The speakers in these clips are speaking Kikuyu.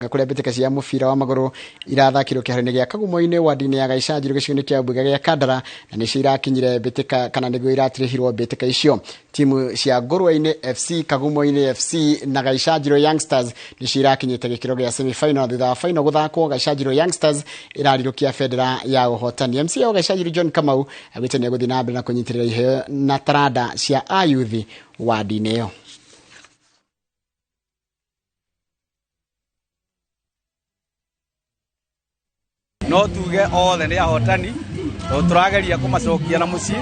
Kũrĩa mbĩtĩka cia mũbira wa magũrũ irathakirwo kĩharo-inĩ gĩa Kagumo-inĩ wadi-inĩ ya Gaicanjirũ gĩcigo-inĩ kĩa mbunge gĩa Kandara, na nĩcio irakinyire mbĩtĩka kana nĩguo iratirihirwo mbĩtĩka icio. Timu cia Ngũrwe-inĩ FC, Kagumo-inĩ FC na Gaicanjirũ Youngsters nĩcio irakinyĩte gĩkĩro gĩa semi-final. Thutha wa final gũthakwo, Gaicanjirũ Youngsters ĩrarirũkia bendera ya ũhotani. MCA wa Gaicanjirũ John Kamau augĩte nĩ egũthiĩ na mbere na kũnyitĩrĩra iheo na taranda cia ayuthi wadi-inĩ ĩyo. No tuge othe nĩ ahotani tondũ tũrageria kũmacokia na mũciĩ.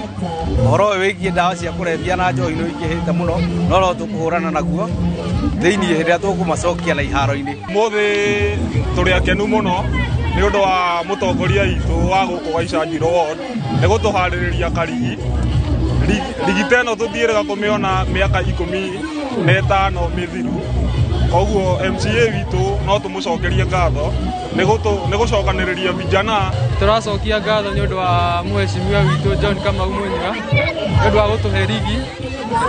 Ũhoro ũyũ wĩgiĩ ndawa cia kũrebia na njohi nĩ ũingĩhĩte mũno, no no tũkũhũrana naguo thĩinĩ hĩndĩ ĩrĩa tũkũmacokia na iharo-inĩ. Mũthĩ tũrĩ akenu mũno nĩ ũndũ wa mũtongoria witũ wa gũkũ Gaicanjirũ ward nĩ gũtũharĩrĩria karigi. Rigi ta ĩno tũthiĩrĩga kũmĩona mĩaka 15 mĩthiru, koguo MCA witũ no tũmũcokerie ngatho nĩ gũcokanĩrĩria vijana. Tũracokia ngatho nĩ ũndũ wa mheshimiwa witũ John Kamau Munyua nĩ ũndũ wa gũtũhe rigi.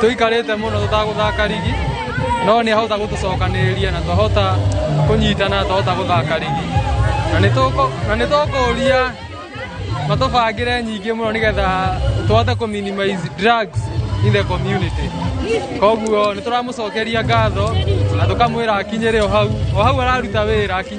Tũikarĩte mũno tũtagũthaka rigi, no nĩ ahota gũtũcokanĩrĩria na twahota kũnyitana, twahota gũthaka rigi, na nĩ tũkũria matũbangĩre nyingĩ mũno nĩgetha tũhote kũ minimize drugs in the community. Koguo nĩ tũramũcokeria ngatho na tũkamwĩra akinyĩre o hau araruta wĩra.